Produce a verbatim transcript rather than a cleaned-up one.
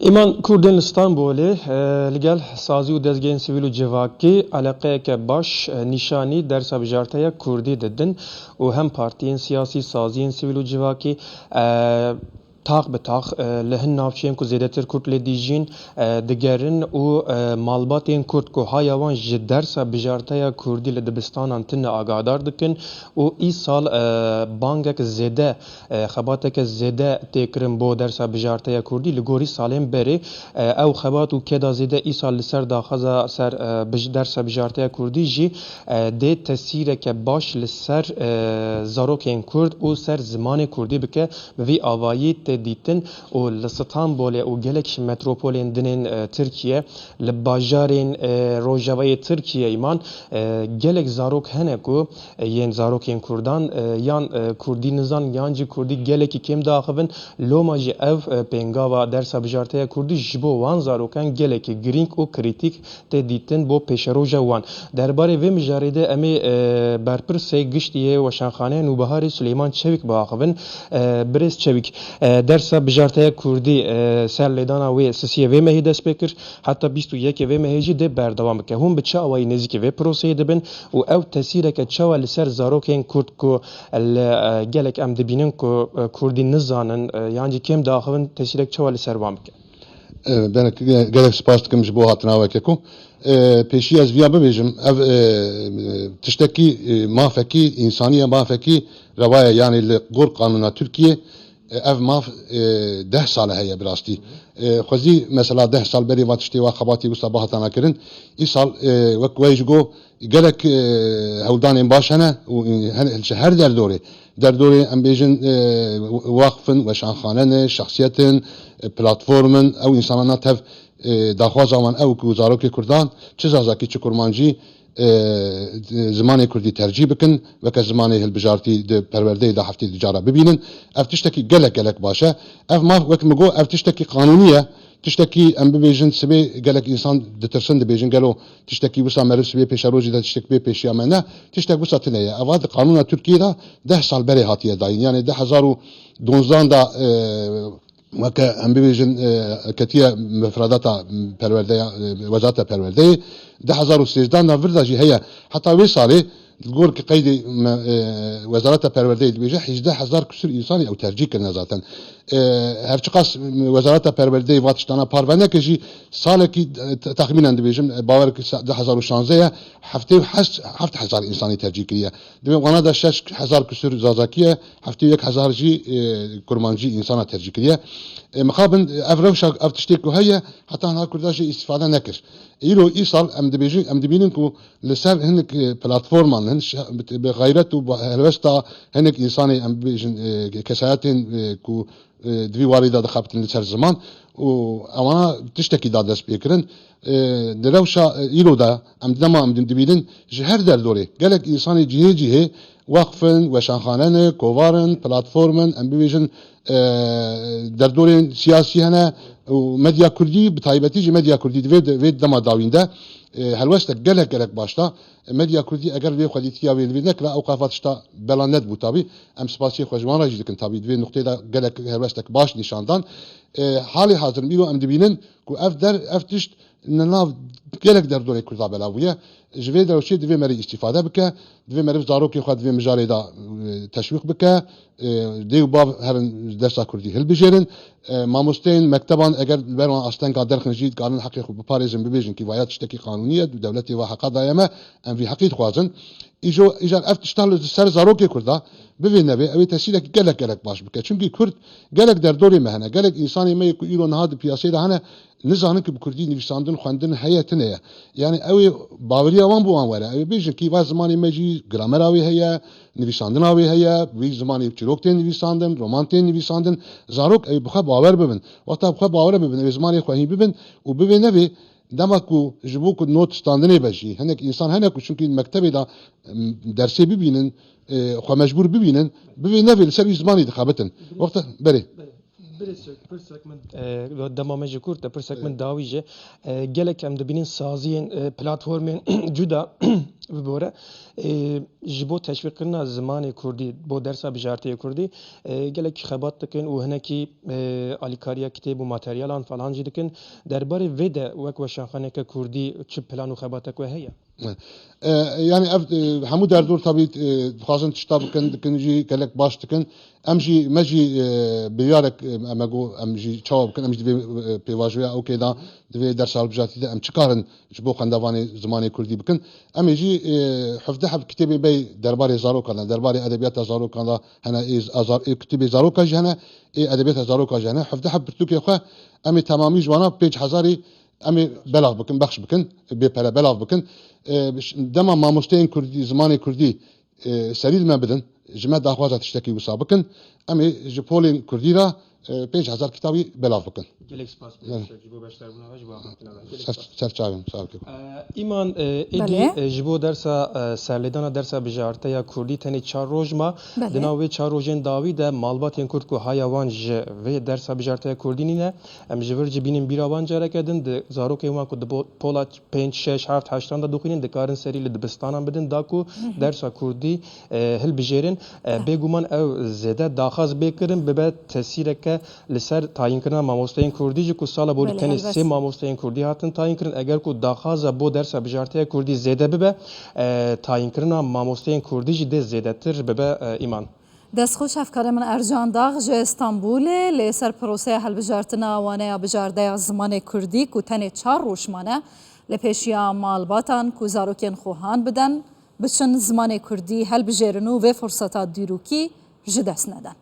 Îman Kurdên li Stenbolê, e, li gel sazî û dezgehên sivîl û civakî eleqeyeke baş, e, nîşanî dersa bijarteya Kurdî didin û hem partiyên siyasî, saziyên sivîl û civakî, e, tax bi tax, e, li hin navçeyên ku zêdetir Kurd lê dijîn, e, digerin û, e, malbatên Kurd ku haya wan ji dersa bijarteya Kurdî li dibistanan tune agahdar dikin û îsal, e, bangek zêde, e, xebateke zêde tê kirin bo dersa bijarteya Kurdî li gorî salên berê. E, ew xebat û keda zêde îsal li ser daxwaza ser, e, bij-, dersa bijarteya Kurdî jî, e, dê tesîreke baş li ser, e, zarokên Kurd û ser zimanê Kurdî bike. Bi vî avayî tê dîtin û li Stenbolê û gelek ji metropolên dinên, e, Tirkiye, li bajarên, e, rojavayê Tirkiye îman, e, gelek zarok hene ku, e, yên zarokên Kurdan, e, yan, e, Kurdî nizan yan jî Kurdî gelekî kêm diaxivin. Loma jî ev, e, pêngava dersa bijarteya Kurdî ji bo wan zarokan gelekî girîng û krîtîk tê dîtin bo pêşeroja wan. Derbarê vê mijarê de em ê, e, berpirsê giştî yê Weşanxaneya Nûbiharê Silêman Çewîk biaxivin. E, birêz Çewîk, e, dersa bijarteya Kurdî, e, ser lêdana wê sisiyê vê mehê dest pê kir, heta bîst û yekê vê mehê jî dê berdewam bike. Hûn bi çi awayî nêzîkî vê proseyê dibin û ew tesîreke çawa li ser zarokên Kurd ku li, e, gelek em dibînin ku, e, Kurdî nizanin, e, yan jî kêm diaxivin, tesîrek çawa li ser wan bike? E, belek ge-, gelek spas dikim ji bo hatina we keko. E, pêşî ez viya bibêjim, ev, e, tiştekî, e, mafekî, însaniye mafekî rewaye, yanî li gor qanûna Tirkiye, e, ev maf, e, deh sal heye bi rastî. E, xwezî mesela deh sal berê va tiştê wa xebatî wisa bihatana kirin. Îsal, e, wek we ji go gelek, e, hewldanên baş hene û, e, hen-, ji her derdorê, derdorê em bêjin, e, waqf in, weşanxane ne, şexsiyet in, e, platform in, ew însanana tev, e, daxwaza wan ew ku zarokê Kurdan çi Zazakî çi Kurmancî, e, zimanê Kurdî tercîh bikin, weke zimanê hilbijartî di perwerdeyê de heftê du cara bibînin. Ev tiştekî gelek gelek baş e. Ev maf wek min got, ev tiştekî qanûnî ye. Tiştekî em bibêjin sibê gelek însan ditirsin, dibêjin gelo tiştekî wisa meriv sibê pêşerojê de tiştek bê pêşiya me ne. Tiştek wisa tune ye. Eva di qanûna Tirkiyê de deh sal berê hatiye dayîn. Yanî du hezar û duwanzdan de, e, weke em bibêjin, e, ketiye mifredata perwerdeya, e, wezareta perwerdeyê. Du hezar û sêzdan de vir de jî heye. Heta wê salê, li gor ki qeydê me, e, wezareta perwerdeyê dibêje, hejde hezar kusur însanî ew tercîh kirine zaten. E, her çiqas wezareta perwerdeyê va tiştana parve neke jî, salekî, e, te-, texmînen dibêjim, e, bawer ki sa-, du hezar û şanzeh ye, heftê û heşt, heft hezar însanî tercîh kiriye. Divê wana de şeş hezar kusur Zazakî ye, heftê û yek hezar jî, e, Kurmancî însana tercîh kiriye. E, mixabin, e, ev rewşa, ev tiştê ku heye, heta niha Kurda jê îstîfade nekir. Îro îsal em dibêjin, em dibînin ku li ser hinek, e, platforman, hin şe-, bi, bi xeyret û bi helwesta hinek însanê, em bibêjin, e, kesayetên, e, ku, e, di vî warî de dixebitin li ser ziman û ewana tiştekî da dest pê kirin. E, di rewşa, e, îro de em dema em dibînin ji her derdorê gelek însanê cihê cihê waqf in, weşanxane ne, kovar in, platform in, em bibêjin, e, derdorên siyasî hene û medya kurdî, bi taybetî jî medya kurdî di vê de, vê dema dawîn de, e, helwestek gelek gelek baş da. E, medya kurdî eger vê xwedîtiya wê li vê nekira, ew qafa tişta bela nedibû tabî. Em spasiyê xwe ji wan re jî dikin tabî. Di vê nuqteyê de gelek helwestek baş nîşan dan. E, halê hazir îro em dibînin ku ev der, ev tişt li nav gelek derdorê Kurda belav bûye. Ji vê rewşê divê meriv îstîfade bike, divê meriv zarokê xwe di vê mijarê de, e, teşwîq bike, e, dê û bav herin dersa Kurdî hilbijêrin. E, mamosteyên mekteban eger li ber wan astenga derxin jî dikarin heqê xwe biparêzin, bibêjin kî vaya tiştekî qanûnî ye, dewletê wa heqa daye me, em vî heqî dixwazin. Îjo, îcar ev tişta li ser zarokê Kurda bivê nevê, ew ê tesîrek gelek gelek baş bike. Çimkî Kurd gelek derdorê me hene, gelek însanê me yê ku îro niha di piyaseyê de hene, nizanin ku bi kurdî nivîsandin, xwendin heye, tune ye. Yanî ew ê baweriya wan bi wan were. Ew ê bêjin kî va zimanê me jî gramera wê heye, nivîsandina wê heye, wî zimanê çîrok tên nivîsandin, roman tên nivîsandin. Zarok ew ê bi xwe bawer bibin. Wexta bi xwe bawer bibin, ew ê zimanê xwe hîn bibin û bivê nevê dema ku ji bo ku not standinê be jî, hinek însan hene ku çimkî mektebê de, em, dersê bibînin, e, xwe mecbûr bibînin, bivê nevê li ser wî zimanî dixebitin. Wexta, berê. Pirsek, pirsek min, e, dema me jî kurt e, pirsek min dawî jî, e, gelek em dibînin saziyên, e, platformên cuda bibore, e, ji bo teşwîqkirina zimanê kurdî, bo dersa bijartiyê kurdî, e, gelek xebat dikin û hinekî, e, alîkariya kitêb û materyalan falan jî dikin. Derbarê vê de wek weşanxaneke kurdî çi plan û xebatek we heye? E, yani ev, e, hemû derdor tabî, e, dixwazin tişta bikin, dikin jî gelek baş dikin. Em jî, me jî, e, biryarek, e, em, me got, em jî çawa bikin, em jî divê, e, pêvajoya ew kê de, divê dersa hilbijartî de em çi karin ji bo xwendevanê zimanê kurdî bikin. Em ê jî, e, hevdeh heb kitêbê bey derbarê zarokan de, derbarê edebiyata zarokan de hene, ê, a zar-, ê kitêbê zaroka jî hene, ê edebiyata zaroka jî hene. Hevdeh heb pirtûkê xwe em ê temamî ji wana pênc hezarî em ê belav bikin, bexş bikin, bê pere belav bikin. E, ş-, dema mamosteyên kurdî, zimanê kurdî, e, serî li me bidin, ji me daxwaza tiştekî wisa bikin, em ê ji polên kurdî re, e, pênc hezar kitabî belav bikin. Gelek spas, Evet. Ji bo beşdarbûna ve, ji bo axaftina ve. Gelek Ser, spas. Serçavên, sağ olun. E, Îman, e, êdî, Belê. e, ji bo dersa, e, serlêdana dersa bijarteya kurdî tenê çar roj ma. Belê. Di nav vê çar rojên dawî de malbatên kurd ku haya wan ji vê dersa bijarteya kurdî nîne, em ji vir jî bînin bîra wan careke din, di zarokên wan ku di bo-, pola pênc, şeş, heft, heştan de dixwînin, dikarin serî li dibistanan bidin, da ku Hı hı. dersa kurdî, e, hilbijêrin. E, Ya. Bêguman ew zêde daxaz bê kirin, bibe tesîreke li ser tayînkirina mamosteyên kurdî jî, ku sala borî Belê, tenê helbet. sê mamosteyên kurdî hatin tayînkirin. Eger ku daxaza bo dersa bijartiya kurdî zêde bibe, e, tayînkirina mamosteyên kurdî jî dê zêdetir bibe, e, Îman. Destxweş, hevkarê min Ercan Dax ji Stenbolê, lê ser proseya hilbijartina waneya bijardeya zimanê kurdî ku tenê çar roj mane, li pêşiya malbatan ku zarokên xwe han biden, biçin zimanê kurdî hilbijêrin û vê furseta dîrokî ji dest nedin.